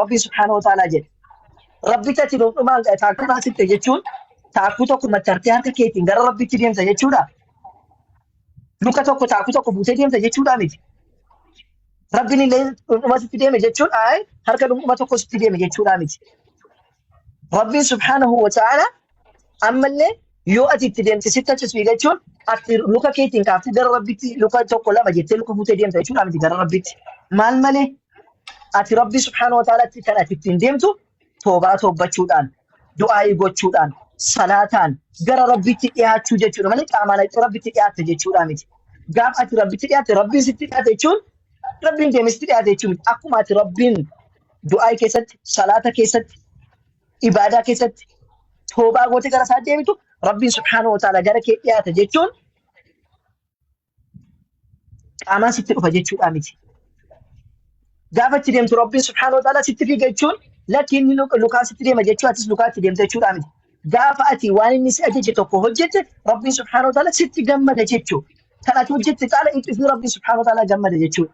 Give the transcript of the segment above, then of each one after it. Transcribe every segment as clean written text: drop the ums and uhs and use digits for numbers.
Rabbiin subhaanahu wa ta'aalaa jedhe. Rabbitti ati dhundhumaan taakkuu taasitte jechuun taakkuu tokko mattartee harka keetiin gara Rabbitti deemta jechuudha. Luka tokko taakkuu tokko fuutee deemta jechuudha miti. Rabbiin illee dhundhuma sitti deeme jechuun ayi harka dhundhuma tokko sitti deeme jechuudha miti. Rabbiin subhaanahu wa ta'ala ammallee yoo ati itti deemte sitti achi fiiga jechuun ati luka keetiin kaaftee gara Rabbitti luka tokko lama jettee luka fuutee deemta jechuudha miti gara Rabbitti. Maal malee ati Rabbi subhaanahu wa ta'alaatti kan ati ittiin deemtu toobaa toobbachuudhaan, du'aa'ii gochuudhaan, salaataan gara Rabbitti dhiyaachuu jechuudha malee qaamaan ati Rabbitti dhiyaatte jechuudha miti. Gaafa ati Rabbitti dhiyaatte Rabbiin sitti dhiyaate jechuun Rabbiin deemee sitti dhiyaate jechuun miti. Akkuma ati Rabbiin du'aa'ii keessatti, salaata keessatti, ibaadaa keessatti toobaa gootee gara isaa deebitu Rabbiin subhaanahu wa ta'ala gara kee dhiyaata jechuun qaamaan sitti dhufa jechuudha miti. Gaafa itti deemtu Rabbiin subhaanahu wa ta'ala sitti fiiga jechuun lakki inni lukaan sitti deema jechuu atis lukaa itti deemta jechuudha miti. Gaafa ati waan inni si ajaje tokko hojjette Rabbiin subhaanahu wa ta'ala sitti gammada jechuudha. Kan ati hojjette caala ixifii Rabbiin subhaanahu wa ta'ala gammada jechuudha.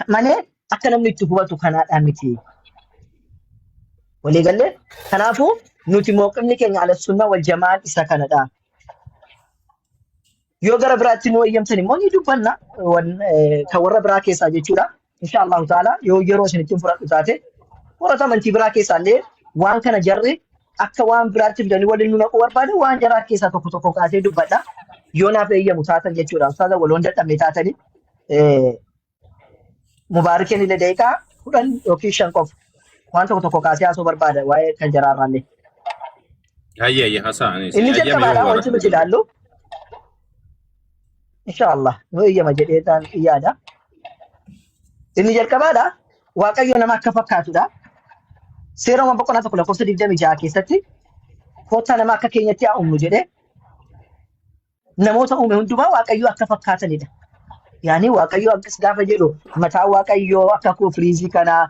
Malee akka namni itti hubatu kanaadhaa miti. Walii gallee kanaafuu nuti mooqifni keenya ala sunnaa wal jamaan isa kanadha. Yoo gara biraatti nu eeyyamtan immoo ni dubbanna kan warra biraa keessaa jechuudha. Insha Allahu ta'ala yoo yeroo isin ittiin fudhadhu taate warra amantii biraa keessaa illee waan kana jarri akka waan biraatti fidanii waliin nu naquu barbaade waan jaraa keessaa tokko tokko kaasee dubbadha. Yoo naaf eeyyamu taatan jechuudha. Ustaaza waloon dadhabne taatanii Mubaarikiin illee daqiiqaa 10 yookiin 5 qofa waan tokko tokko kaasee haasoo barbaada waa'ee kan jaraarraallee. Hayyee hayyee hasaa ani Inni hayyame yoo jalqabaadha Mubaarak. wanti nuti ilaallu. Inshaallah nu eeyyama jedhee taan yaada. Inni jalqabaadha Waaqayyo nama akka fakkaatudha. Seera Uumamaa boqonnaa 1 lakkoofsa 26 keessatti kottaa nama akka keenyatti haa uumnu jedhee namoota uume hundumaa Waaqayyo akka fakkaatanidha. Yaani Waaqayyo akkas gaafa jedhu mataa Waaqayyoo akka koo firiizii kanaa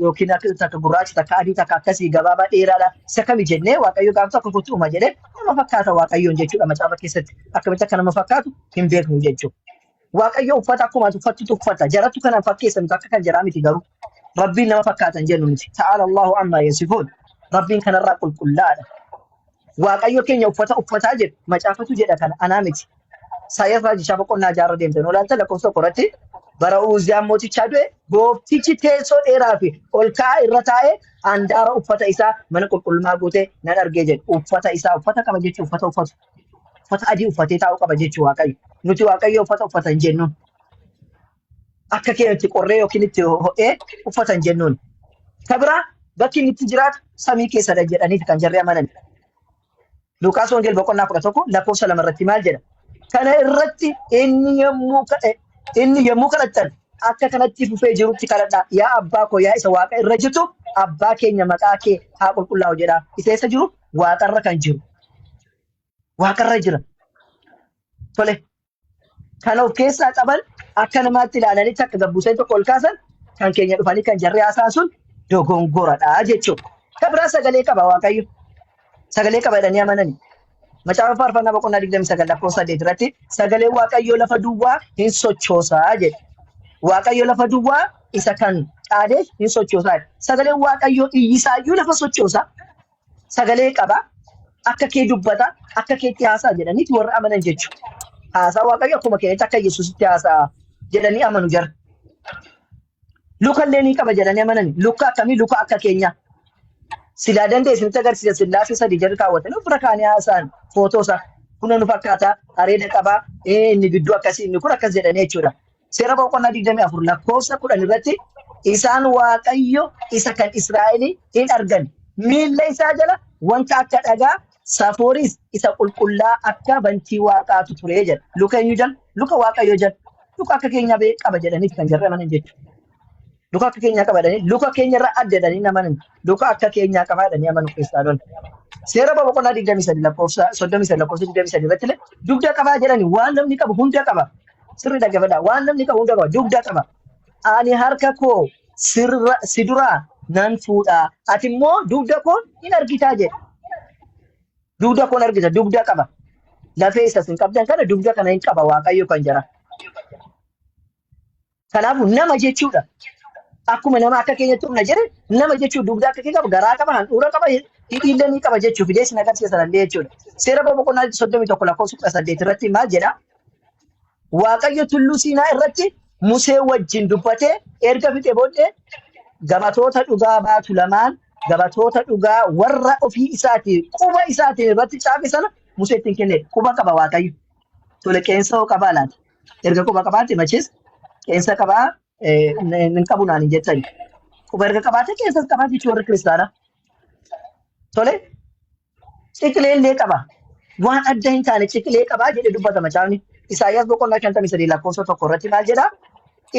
yookiin akka takka gurraacha takka adii takka akkasii gabaabaa dheeraadha isa kami jennee Waaqayyo gaafa tokko kottu uuma jedhee nama fakkaata Waaqayyoon jechuudha macaafa keessatti akkamitti akka nama fakkaatu hin beeknu jechuudha. Waaqayyo uffata akkuma ati uffattutu uffata. Jarattu kana fakkeessa miti akka kan jaraa miti garuu. Rabbiin nama fakkaatan jennu miti. Ta'aala Allahu ammaa yasifuun. Rabbiin kanarraa qulqullaa'aadha. Waaqayyo keenya uffata uffataa jedhu macaafatu jedha kana anaa miti. Isaayyaas raajichaa boqonnaa jaarra deemte noo ilaalta lakkoofsa 1 irratti bara Uuziyaan mootichaa du'e gooftichi teessoo dheeraa fi ol ka'aa irra taa'ee handaara uffata isaa mana qulqullummaa guutee nan argee jedhe. Uffata isaa uffata qaba jechuun uffata uffatu. Uffata adii uffatee taa'uu qaba jechuu Waaqayyo. Nuti Waaqayyo uffata uffata hin jennuun. Akka keenya itti qorree yookiin itti ho'ee uffata hin jennuun. Ka biraa bakki inni itti jiraatu samii keessadha jedhaniiti kan jarri amanan. Luqaas Wangeel boqonnaa 11 lakkoofsa 2 irratti maal jedha? Kana irratti inni yommuu kadhe inni yommuu kadhattan akka kanatti fufee jirutti kadhadhaa. Yaa abbaa koo yaa isa waaqa irra jirtu abbaa keenya maqaa kee haa qulqullaa'u jedha. Isa eessa jiru? Waaqarra kan jiru. Waaqarra jira. Tole. Kan of keessaa qaban akka namaatti ilaalanii takka gabbuusanii tokko ol kaasan kan keenya dhufanii kan jarri haasa'an sun dogongoradha jechuudha. Kan biraa sagalee qaba Waaqayyo. Sagalee qaba jedhanii amanani. Macaafa Faarfannaa boqonnaa 29 lakkoofsa 8 irratti sagalee Waaqayyoo lafa duwwaa hin sochoosaa jedhe. Waaqayyo lafa duwwaa isa kan Qaadesh hin sochoosaa jedhe. Sagaleen Waaqayyoo iyyisaayyuu lafa sochoosa. Sagalee qaba. Akka kee dubbata. Akka keetti haasa'a jedhaniiti warra amanan jechuudha. Haasaa Waaqayyo akkuma keenyatti akka Yesuusitti haasa'a jedhanii amanu jara. Luka illee ni qaba jedhanii amanani. Luka akkamii? Luka akka keenyaa. Silaa danda'e isinitti agarsiisa sillaasee sadii jarri kaawwatanii of bira kaanii haasa'an footoo isaa. Kuna nu fakkaata, areeda qaba, inni gidduu akkasii, inni kun akkas jedhanii jechuudha. Seera boqonnaa 24 lakkoofsa 10 irratti isaan Waaqayyo isa kan Israa'elii hin argan. Miilla isaa jala wanta akka dhagaa safooris isa qulqullaa akka bantii waaqaatu ture jedha. Luka eenyu jala? Luka Waaqayyo jala. Luka akka keenyaa qaba jedhaniiti kan jarri amanan jechuudha. Luka akka keenyaa qaba jedhanii luka keenya irraa adda jedhanii hin amanan. Luka akka keenyaa qaba jedhanii amanu kiristaanonni. Seera boqonnaa 23 lakkoofsa 33 lakkoofsa 23 irratti illee dugda qabaa jedhani waan namni qabu hunda qaba. Sirri dhaggeeffadhaa. Waan namni qabu hunda qaba. Dugda qaba. Ani harka koo sirra si duraa nan fuudha. Ati immoo dugda koo hin argitaa jedhe. Dugda koo hin argita. Dugda qaba. Lafee isa isin qabdan kana dugda kana hin qaba Waaqayyo kan jara. Kanaafuu nama jechuudha. Akkuma nama akka keenyatti humna jedhe nama jechuun dugda akka kee qaba, garaa qaba, handhuura qaba, hidhiillee ni qaba jechuuf fidee sin agarsiisa sanallee jechuudha. Seera boqonnaa 31 lakkoofsa 18 irratti maal jedha? Waaqayyo tulluu Siinaa irratti Musee wajjin dubbatee erga fixe booddee gabatoota dhugaa baatu lamaan gabatoota dhugaa warra ofii isaatii quba isaatiin irratti caafe sana Museetti hin kenne. Quba qaba Waaqayyo. Tole qeensa hoo qabaa laata? Erga quba qabaate machees qeensa qabaa hin qabu naan hin jettani. Quba erga qabaate qeensas qabaa jechuu warri kiristaanaa. Tole ciqilee illee qaba. Waan adda hin taane ciqilee qabaa jedhee dubbata macaafni. Isaayyaas boqonnaa 53 lakkoofsa 1 irratti maal jedhaa?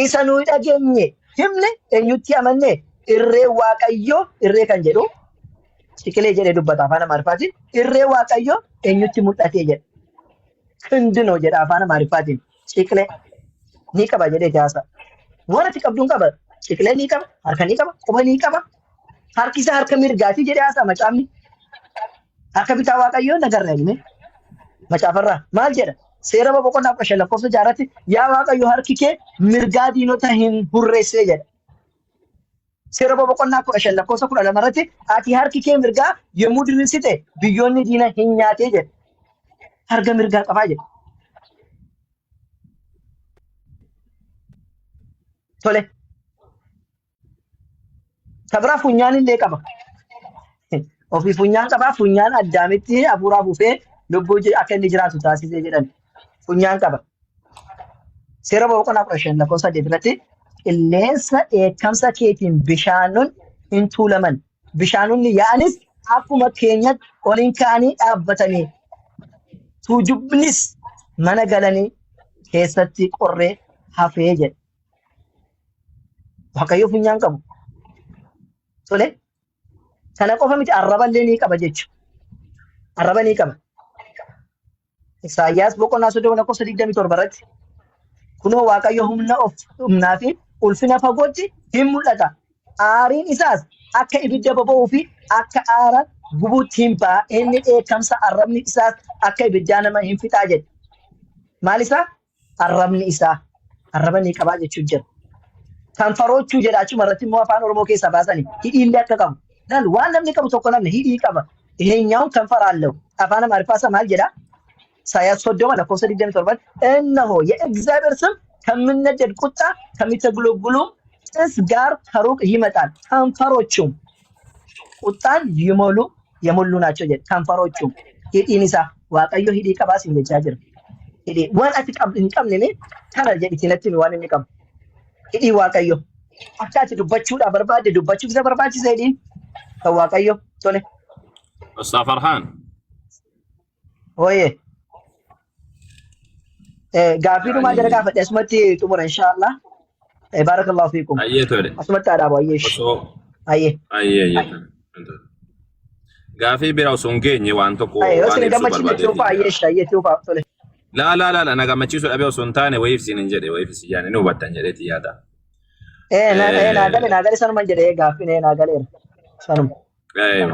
Isa nuyi dhageenye himne eenyutti amanne irree Waaqayyoo irree kan jedhu ciqilee jedhee dubbata afaan Amaariffaatiin. Irree Waaqayyoo eenyutti mul'atee jedha. Kindinoo jedha afaan Amaariffaatiin. Ciqilee ni qaba jedhee jaasa. Waan ati qabduun qaba. Ciqilee ni qaba, harka ni qaba, quba ni qaba. Harki isaa harka mirgaati jedhee haasa'a macaafni. Harka bitaa Waaqayyoo nagarra hime. Macaafarraa maal jedha? Seera boqonnaa 15 lakkoofsa jaarratti yaa Waaqayyo harki kee mirgaa diinota hin hurreessee jedha. Seera boqonnaa 15 lakkoofsa 12 irratti ati harki kee mirgaa yommuu diriirsite biyyoonni diina hin nyaatee jedha. Harka mirgaa qabaa jedha. Tole. Ka biraa funyaan illee qaba. Ofii funyaan qabaa funyaan addaamitti hafuura afuufee lubbuu akka inni jiraatu taasisee jedhan. Funyaan qaba. Seera boqonnaa 15 lakkoofsa 8 irratti qilleensa dheekkamsa keetiin bishaanonni hin tuulaman. Bishaanonni yaa'anis akkuma keenyatti ol hin ka'anii dhaabbatanii. Tuujubnis mana galanii keessatti qorree hafee jedhe. Waaqayyo funyaan qabu. Tole. Kana qofa miti arraba illee ni qaba jechuudha. Arraba ni qaba. Isaayyaas boqonnaa 30 lakkoofsa 27 irratti kunoo Waaqayyo humna of humnaa fi ulfina fagootti hin mul'ata. Aariin isaas akka ibidda boba'uu fi akka aara gubuutti hin ba'a. Inni dheekkamsa arrabni isaas akka ibiddaa nama hin fixaa jedhe. Maal isaa? Arrabni isaa arraba ni qabaa jechuun jira. Kanfaroochuu jedha achuma irratti immoo afaan Oromoo keessaa baasanii hidhii illee akka qabu. Laal waan namni qabu tokko namni hidhii qaba. ይሄኛውን ከንፈር አለው። አፋን አማርኛ maal jedha? ኢሳያስ 30 lakkoofsa 27 እነሆ የእግዚአብሔር ስም ከሚነደድ ቁጣ ከሚተግለጉሉም ጭስ ጋር ከሩቅ ይመጣል፣ ከንፈሮቹም ቁጣን ይሞሉ የሞሉ ናቸው jedhe. ከንፈሮቹም hidhiin isaa Waaqayyo hidhii qabaa siin jechaa jira. Hidhii waan ati hin qabne mee kana jedhi natti himi waan inni qabu. Hidhii Waaqayyo akka ati dubbachuudhaaf barbaadde dubbachuuf isa barbaachisa hidhiin kan Waaqayyo tole. Ustaz Farhaan. Hooyee. Gaaffii dhumaa jala gaafadhe asumatti xumura inshaallah. Baarakallahu fiikum. Ayyee tole. Asumatti haa dhaabu ayyee. Osoo Ayyee. Ayyee ayyee tole. Gaafii bira osoo hin geenye waan tokko Ayyee yoo waan isin ibsuu gammachiifne barbaadeetiin tuufaa jira. ayyee ayyee tuufaa tole. Laa laa laa na gammachiisuu dhabee osoo hin taane wayiif siin hin jedhe wayiif si yaane ni hubattan jedheeti yaada. Naa naa gale naa gale sanuman jedhe gaaffiin naa galeera. Sanuma.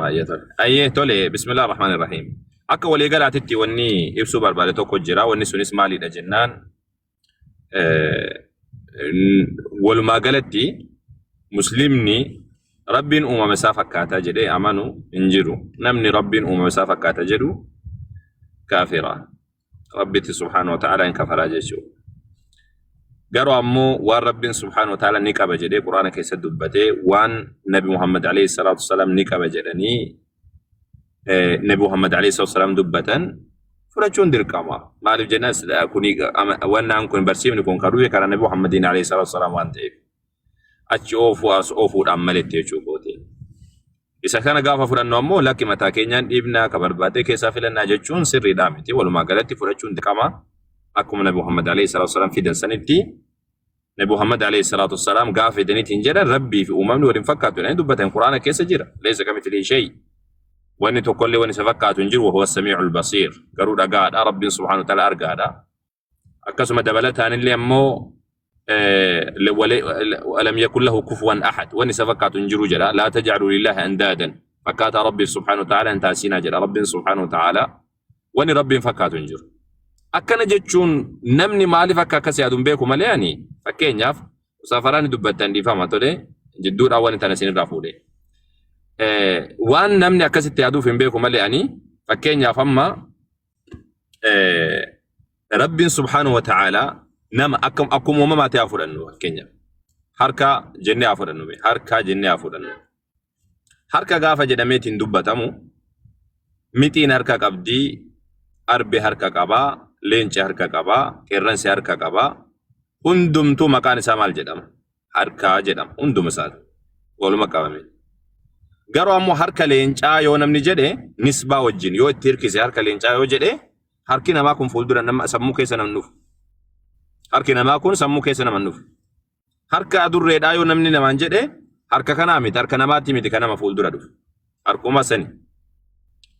Ayyee tole. Ayyee tole bismillah rahmaan rahim. Akka waliigalaatitti wanni ibsuu barbaade tokko jira. Wanni sunis maalidha jennaan walumaa galatti muslimni Rabbiin uumama isaa fakkaataa jedhee amanu hin jiru. Namni Rabbiin uumama isaa fakkaata jedhu kaafira. Rabbitti subhaanahu wa ta'ala hin kafaraa jechuudha. Garuu ammoo waan Rabbiin subhaanahu wa ta'ala ni qaba jedhee Quraana keessatti dubbatee waan Nabi Muhammad alayhi salaatu wasalaam ni qaba jedhanii Nabi Muhammad alayhi salaatu wasalaam dubbatan fudhachuun dirqama. Maaliif jennaan kuni wannaan kun barsiifni kun kan dhufe karaa Nabi Muhammadiin alayhi salaatu wasalaam waan ta'eef. Achi oofuu as oofuudhaan maletti jechuu kooti. Isa kana gaafa fudhannu ammoo lakki mataa keenyaan dhiibnaa ka barbaadee keessaa filannaa jechuun sirriidhaa miti. Walumaa galatti fudhachuun dirqama. Akkuma Nabi Muhammad alayhi salaatu wasalaam fidan sanitti Nabi Muhammad alayhi salaatu wasalaam gaafa fidaniitiin jedhan Rabbii fi uumamni waliin fakkaatu jedhanii dubbatan Quraana keessa jira. Laysa kamithlihi shay. Wanni tokkollee wanni isa fakkaatu hin jiru. Wahuwa samiicul basiir. Garuu dhagaadha. Rabbiin subhaanahu wa ta'ala argaadha. Akkasuma dabalataan illee ammoo lam yakun lahu kufuwan ahad. Wanni isa fakkaatu hin jiru jedha. Laa taj'alu lillahi andaadan. Fakkaataa Rabbiif subhaanahu wa ta'ala hin taasisinaa jedha. Rabbiin subhaanahu wa ta'ala wanni Rabbiin fakkaatu hin jiru. Akkana jechuun namni maaliif akka akkas yaadu hin beeku malee ani fakkeenyaaf safaraan dubbattan dhiifama tole. Jidduudhaan waan tana isinirraa fuudhee. Waan namni akkasitti yaaduuf hin beeku malee ani fakkeenyaaf amma Rabbiin subhaanahu wa ta'aalaa nama akkuma uumamaatti haa fudhannu fakkeenyaaf. Harka jennee haa fudhannu mee harka jennee haa fudhannu. Harka gaafa jedhameetiin dubbatamu mixiin harka qabdii, arbi harka qabaa, leenci harka qabaa, qeerransi harka qabaa. Hundumtuu maqaan isaa maal jedhama? Harkaa jedhama. Hunduma isaati. Waluma qabame. Garuu ammoo harka leencaa yoo namni jedhe nisbaa wajjin yoo itti hirkise harka leencaa yoo jedhe harki namaa kun fuuldura nama sammuu keessa nama dhufu. Harki namaa kun sammuu keessa nama dhufu. Harka adurreedhaa yoo namni namaan jedhe harka kanaa miti harka namaatti miti kan nama fuuldura dhufu. Harkuma sani.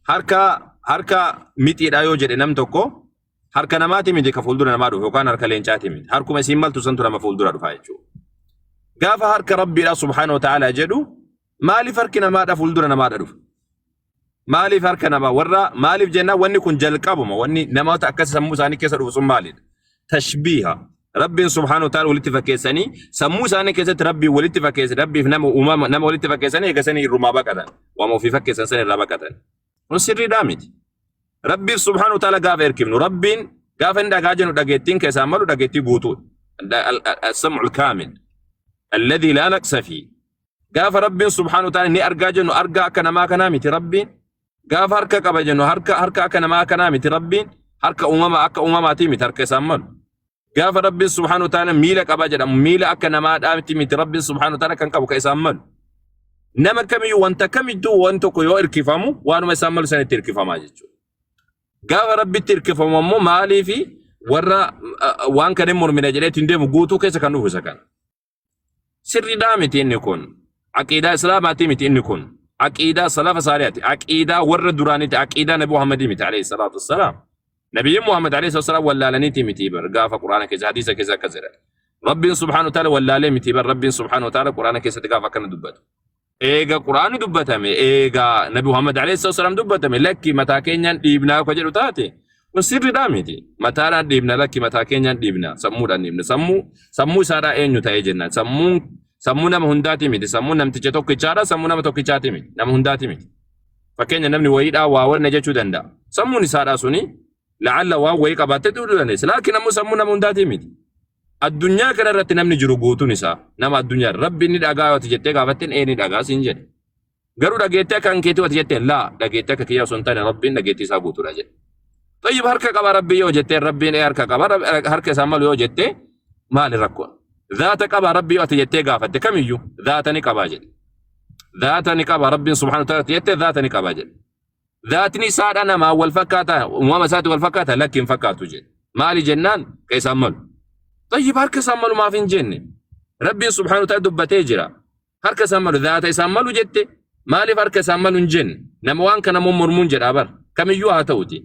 Harka mixiidhaa yoo jedhe nam tokko harka namaati miti ka fuuldura namaa dhufu yookaan harka leencaati miti. Harkuma isiin maltu santu nama fuuldura dhufa jechuudha. Gaafa harka Rabbiidhaa subhaanahu wa ta'aalaa jedhu maaliif harki namaadha fuuldura namaadha dhufa? Maaliif harka namaa warra maaliif jennaan wanni kun jalqabuma wanni namoota akkas sammuu isaanii keessa dhufu sun maalidha? Tashbiiha. Rabbiin subhaanahu wa ta'ala walitti fakkeessanii sammuu isaanii keessatti Rabbiin walitti fakkeessan Rabbiif nama uumama nama walitti fakkeessanii eegasanii irrumaa baqatan. Waama ofii fakkeessan san irraa baqatan. Kun sirriidhaa miti. Rabbiif subhaanahu wa ta'ala gaafa hirkifnu Rabbiin gaafa inni dhagaa jennu dhageettiin keessaan malu dhageettii guutuudha. As-sam'ul kaamil. Alladhi laa naqsa fii. Gaafa Rabbiin subhaanahu wa ta'ala ni argaa jennu argaa akka namaa kanaa miti Rabbiin. Gaafa harka qaba jennu harka akka namaa kanaa miti Rabbiin. Harka uumamaa akka uumamaatii miti harka isaan malu. Gaafa Rabbiin subhaanahu wa ta'ala miila qaba jedhamu miila akka namaadhaati miti Rabbiin subhaanahu wa ta'ala kan qabu ka isaan malu. Nama kamiyyuu wanta kamittuu waan tokko yoo hirkifamu waanuma isaan malu sanitti hirkifamaa jechuudha. Gaafa Rabbitti hirkifamu ammoo maaliifi warra waan kana hin mormina jedhee ittiin deemu guutuu keessa kan dhufu isa kana. Sirriidhaa miti inni kun. Aqiidaa Islaamaatii miti inni kun. Aqiidaa salafa saalihaati. Aqiidaa warra duraaniiti. Aqiidaa Nabi Muhammadii miti alayhi salaatu wassalaam. Nabiyyiin Muhammad alayhi salaatu wassalaam wallaalaniiti miti bar gaafa Qur'aana keessa hadiisa keessa akkas jedhan. Rabbiin subhaanahu wa ta'ala wallaalee miti bar Rabbiin subhaanahu wa ta'ala Qur'aana keessatti gaafa akkana dubbatu. Eega Qur'aanni dubbatame, eega Nabi Muhammad alayhi salaam dubbatame, lakki mataa keenyaan dhiibnaa akka jedhu taate, kun sirriidhaa miti. Mataadhaan dhiibna, lakki mataa keenyaan dhiibna, sammuudhaan dhiibna. Sammuu isaadhaa eenyu ta'ee jennaan. Sammuun sammuu nama hundaati miti. Sammuu namticha tokkichaadha, sammuu nama tokkichaati miti. Nama hundaati miti. Fakkeenya namni wayiidhaa waa wanna jechuu danda'a. Sammuun isaadhaa suni la'alla waan wayii qabaattee dhuguu dandeessa. Laakiin ammoo sammuu nama hundaatii miti. Addunyaa kana irratti namni jiru guutuun isaa nama addunyaa rabbi inni dhagaa yoo ati jettee gaafatteen ee ni dhagaa siin jedhe. Garuu dhageettee akka kan keetii ati jettee laa dhageettee akka kiyyaa osoo hin taane rabbiin dhageettii isaa guutuudha jedhe. Tayyib harka qaba rabbi yoo jettee rabbiin ee harka qaba harka isaa malu yoo jettee maali rakkoon? Zaata qaba rabbi yoo ati jettee gaafatte kamiyyuu zaata ni qabaa jedhe. Zaata ni qaba rabbiin subhaanahu wa ta'ala jettee zaata ni qabaa jedhe. Zaatni isaadha namaa wal fakkaata uumama isaatti wal fakkaata lakki hin fakkaatu jedhe. Maali jennaan ka isaan malu. Tayyib harka isaan malu maaf hin jenne. Rabbiin subhaanahu wa ta'ala dubbatee jira. Harka isaan malu zaata isaan malu jette maaliif harka isaan malu hin jenne. Nama waan kana immoo mormuun jedhaa bara. Kamiyyuu haa ta'uti.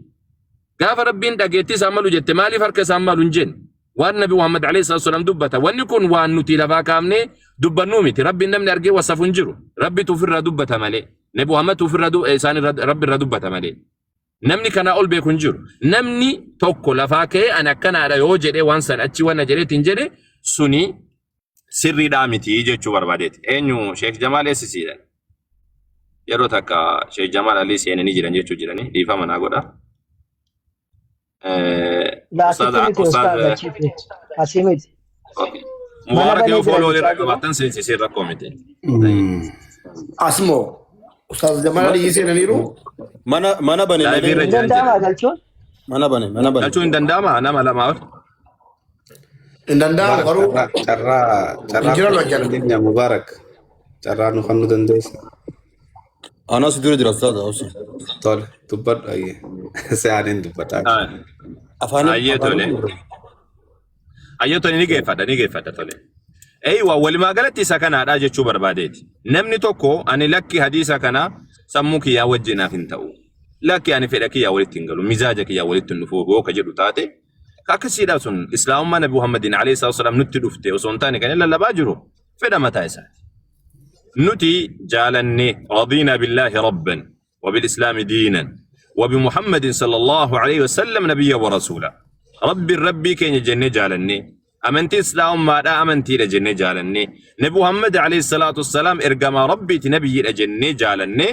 Gaafa Rabbiin dhageettii isaan malu jette maaliif harka isaan malu hin jenne. Waan Nabi Muhammad alayhi salatu wasalam dubbata. Wanni kun waan nuti lafaa kaafnee dubbannuu miti. Rabbiin namni argee wasafu hin jiru. Rabbitu ofirraa dubbata malee. Nabi Muhammad ofirraa isaan irra Rabbi irraa dubbata malee. Namni kanaa ol beeku hin jiru. Namni tokko lafaa ka'ee ani akkanaadha yoo jedhee waan san achi wanna jedheetiin jedhe suni sirriidhaa miti jechuu barbaadeeti. Eenyu Sheekh Jamaal eessisiidha. Yeroo takka Sheekh Jamaal Alii seenanii jiran jechuu jiranii dhiifama naa godha. Laasitti miti Ustaaz ustaaz achii miti. Asii miti. Mana Mubaarak banee yoo jira fooloo walirra jechaa jiru. qabaattan seensisee rakkoo miti. Asmoo Ustaaz Jamaal Aliyyi seenaniiru. Mana bane Laayivii malee irra Hin jiran danda'amaa jedhan. galchuun? mana bane mana bane. Galchuun hin danda'ama nama lamaa ol. Hin danda'amu Mubarak garuu carraa carraa hin carraa jiran fudhachuu hojjana. dandeenya Mubarak carraa nu kan nu dandeessa. Anas dura jira ustaaz obsa. Tole dubbadhu ayyee se'aaniin dubbadha. Afaan Ayyee afaan tole. Ayyee tole ni geeffadha ni geeffadha tole. Eeywa walumaa galatti isa kanaadha jechuu barbaadeeti. Namni tokko ani lakki hadiisa kana sammuu kiyyaa wajjin naaf hin ta'u. Lakki ani fedha kiyyaa walitti hin galu mizaaja kiyyaa walitti hin dhufu yoo ka jedhu taate akkasiidha sun islaamummaa Nabi Muhammadiin alayhi salaatu wasalaam nutti dhufte osoo hin taane kan inni lallabaa jiru fedha mataa isaati. Nuti jaalannee radiina billaahi rabban وبالإسلام دينا وبمحمد صلى الله عليه وسلم نبيا ورسولا ربي ربي كين جنة جالني Amantii Islaamummaadhaa amantiidha jennee jaalannee, Nabi Muhammad alayhi salaatu wassalaam ergamaa Rabbiiti nabiyyiidha jennee jaalannee,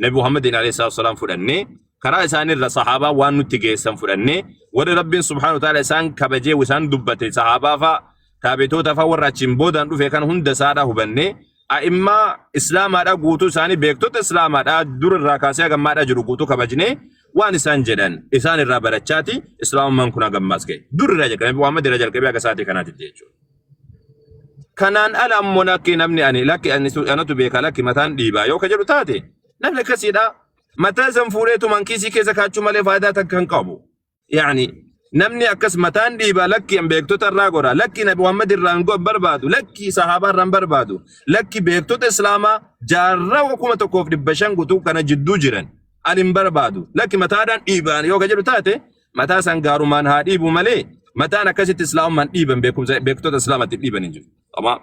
Nabi Muhammadin alayhi salaatu wassalaam fudhannee, karaa isaaniirra sahaabaa waan nutti geessan fudhannee, warri Rabbiin subhaanahu wa ta'ala isaan kabajee isaan dubbate sahaabaa faa taabitoota faa warra achiin boodaan dhufe kan hunda isaadhaa hubannee, a'immaa Islaamaadhaa guutuu isaanii beektota Islaamaadhaa dur irraa kaasee hagammaadhaa jiru guutuu kabajnee waan isaan jedhan isaan irraa barachaati Islaamummaan kun hagammaas ga'e. Dur irraa jalqabee Muhammad irraa jalqabee haga sa'aatii kanaatitti jechuudha. Kanaan ala ammoo lakki namni ani lakki ani anatu beeka lakki mataan dhiibaa yoo ka jedhu taate namni akkasiidha. Mataa isan fuudheetu mankiisii keessa kaachuu malee faayidaa takka hin qabu. Yaani namni akkas mataan dhiibaa lakki an beektota irraa gora lakki nabi Muhammad irraa hin barbaadu lakki sahaabaa irraa hin barbaadu lakki beektota islaamaa jaarraa 1500 guutuu kana jidduu jiran ani hin barbaadu lakki mataadhaan dhiibaan yoo ka jedhu taate mataa isaan gaarumaan haa dhiibu malee mataan akkasitti islaamummaan dhiiban beekumsa beektota islaamatti dhiiban hin jiru. Tamam.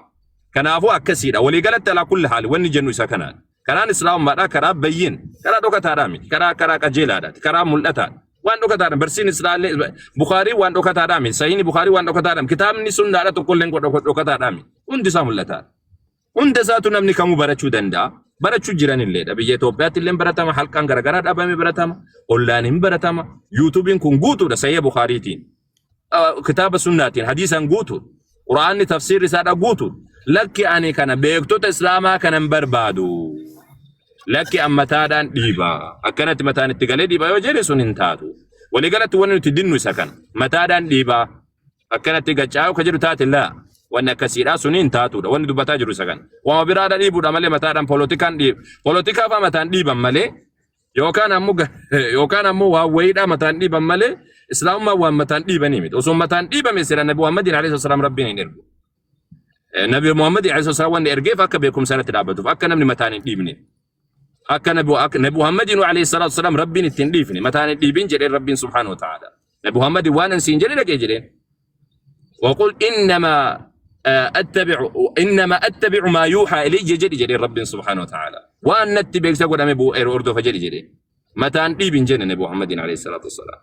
Kanaafuu akkasiidha. Waliigalatti alaa kulli haali wanni jennu isa kanaan. Karaan islaamummaadhaa karaa bayyin, karaa dhokataadhaa miti, karaa karaa qajeelaadha, karaa mul'ataadha. Waan dhokataadha. Barsiin Islaallee Bukaarii waan dhokataadhaa miti. Sahiini Bukaarii waan dhokataadhaa miti. Kitaabni sunnaadha tokkolleen dhokataadhaa miti. Hundi isaa mul'ataadha. Hunda isaatu namni kamuu barachuu danda'a. Barachuu jiranilleedha. Biyya Itoophiyaatti illee baratama. Halqaan garaagaraa dhaabamee baratama. Onlaayiniin baratama. Yuutuubiin kun guutuudha Sahiha Bukaariitiin. Kitaaba sunnaatiin hadiisaan guutuudha. Quraanni tafsiirri isaadha guutuudha. Lakki ani kana beektota islaamaa kana hin barbaadu. Lakki an mataadhaan dhiiba. Akkanatti mataan itti galee dhiiba yoo jedhe sun hin taatu. Waliigalatti wanni nuti dinnu isa kana. Mataadhaan dhiiba. Akkanatti gachaa'u ka jedhu taate laa. Wanni akkasiidha suni hin taatudha. Wanni dubbataa jiru isa kana. Waama biraadha dhiibuudha malee mataadhaan polotikaan dhiiba. Polotikaa fa'aa mataan dhiiban malee yookaan ammoo yookaan ammoo waan wayiidhaa mataan dhiiban malee islaamummaan waan mataan dhiibanii miti. Osoo mataan dhiibame sira Nabi Muhammadin alayhi salaam Rabbiin hin ergu. Nabi Muhammadin alayhi salaam wanni ergeef akka beekumsa irratti dhaabbatuuf akka namni mataan hin dhiibne. Akka Nabi akka Nabi Muhammadin alayhi salaatu wasalaam Rabbiin itti hin dhiifne mataan hin dhiibin jedheen Rabbiin subhaanahu wa ta'ala. Nabi Muhammadin waan an siin jedhe dhagee jedheen. وقل إنما أتبع إنما أتبع ما يوحى إلي جدي جدي رب سبحانه وتعالى وأن نتبع سقول أمي بو إير أردو فجدي جدي متان دي بن جنة نبي محمد عليه الصلاة والسلام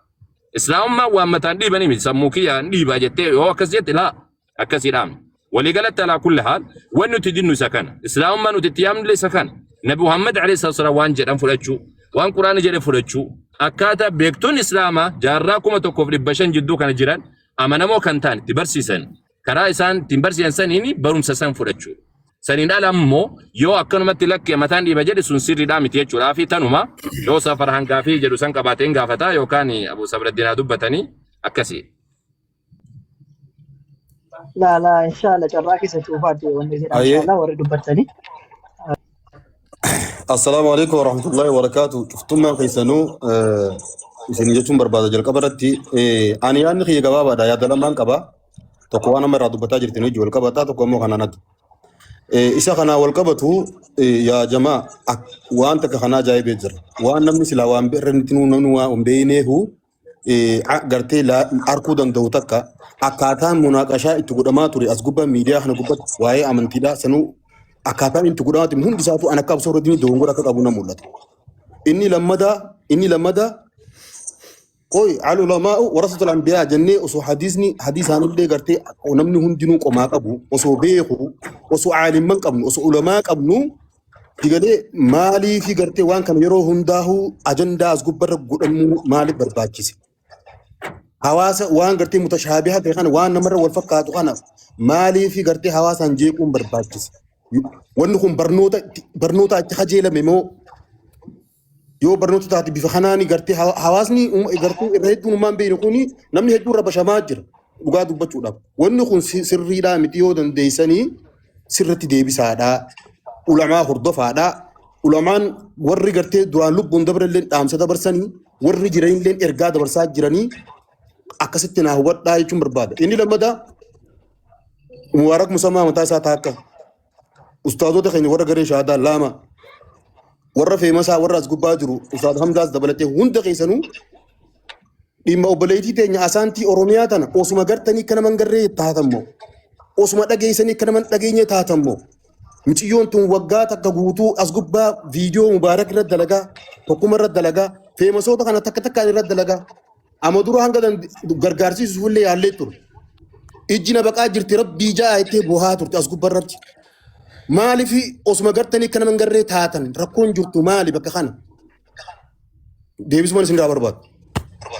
إسلام ما ومتان دي بني سموكيا دي باجتي هو كسيت لا أكسيرام ولي قالت على كل حال وأنه تدين سكن إسلام ما نتتيام لي سكن نبي محمد عليه الصلاة والسلام وان جدام فلتشو وان قرآن جدي فلتشو akkaataa beektoonni islaamaa jaarraa 1500 jidduu kana jiran amanamoo kan ta'an itti barsiisan karaa isaan ittiin barsiisan saniin barumsa san fudhachuu. Saniin ala ammoo yoo akkanumatti lakki mataan dhiiba jedhe sun sirriidhaa miti jechuudhaa fi tanuma yoo safar hangaafii jedhu san qabaateen gaafataa yookaan Abu Sabraddiinaa dubbatanii akkasii. Laa laa inshallah carraa keessa cuufaatti wanni jedha Ayyee. inshallah warri dubbattanii. Assalaamu alaikum warahmatullahi wabarakatuh. Cuftummaan keessanuu isin jechuun barbaada jalqaba irratti ani yaadni kiyya gabaabaadha yaada lamaan qaba. Tokko waan amma irraa dubbataa jirtin hojii wal qabata tokko immoo kanaan adda. Isa kanaa wal qabatu yaa jamaa waan takka kanaa ajaa'ibee jira. Waan namni silaa waan irra namni waan hin beekneefu gartee arkuu danda'u takka akkaataan munaaqashaa itti godhamaa ture as gubbaa miidiyaa kana gubbatti waa'ee amantiidhaa sanuu akkaataan itti godhamaa ture hundi isaatu an akka absoo irratti dogongora akka qabu na mul'ata. Inni lammadaa qoy al-ulamaa'u warasatul anbiyaa jennee osoo hadiisni hadiisaanillee gartee namni hundinuu qomaa qabu osoo beeku osoo aalimman qabnu osoo ulamaa qabnu Digalee maaliifi gartee waan kana yeroo hundaahuu ajandaa as gubbarra godhamuu maaliif barbaachise? Hawaasa waan gartee mutashaabiha ta'e kana waan namarra wal fakkaatu kana maaliifi gartee hawaasaan jeequun barbaachise? Wanni kun barnoota barnoota achi kajeelame moo yoo barnoota taate bifa kanaani gartee hawaasni gartee irra hedduun ummaan beekne kuni namni hedduun rabashamaa jira dhugaa dubbachuudhaaf. Wanni kun sirriidhaa miti yoo dandeessanii sirritti deebisaadhaa. Ulamaa hordofaadhaa. Ulamaan warri gartee duraan lubbuun dabrelleen dhaamsa dabarsanii warri jiranilleen ergaa dabarsaa jiranii akkasitti naa hubadhaa jechuun barbaada. Inni lammataa Mubaarak Musammaa mataa isaa taakka. Ustaazota keenya warra garee shahaadaa lama warra feemasaa warra as gubbaa jiru Ustaaz Hamzaas dabalatee hunda keessanuu dhimma obboleettii teenya asaantii Oromiyaa tana osuma gartanii akka nama hin garree taatammoo osuma dhageessanii akka nama hin dhageenye taatammoo miciyyoon tun waggaa takka guutuu as gubbaa viidiyoo mubaarak irra dalagaa tokkuma irra dalagaa feemasoota kana takka takkaan irra dalagaa amma dura hanga gargaarsiisuuf illee yaallee ture. Ijji na baqaa jirti rabbii ja'a jettee bohaa turte as gubbarratti. Maaliif osuma gartanii akka nama hin garree taatan rakkoon jirtu maali bakka kana? Deebisumaan isin irraa barbaadu.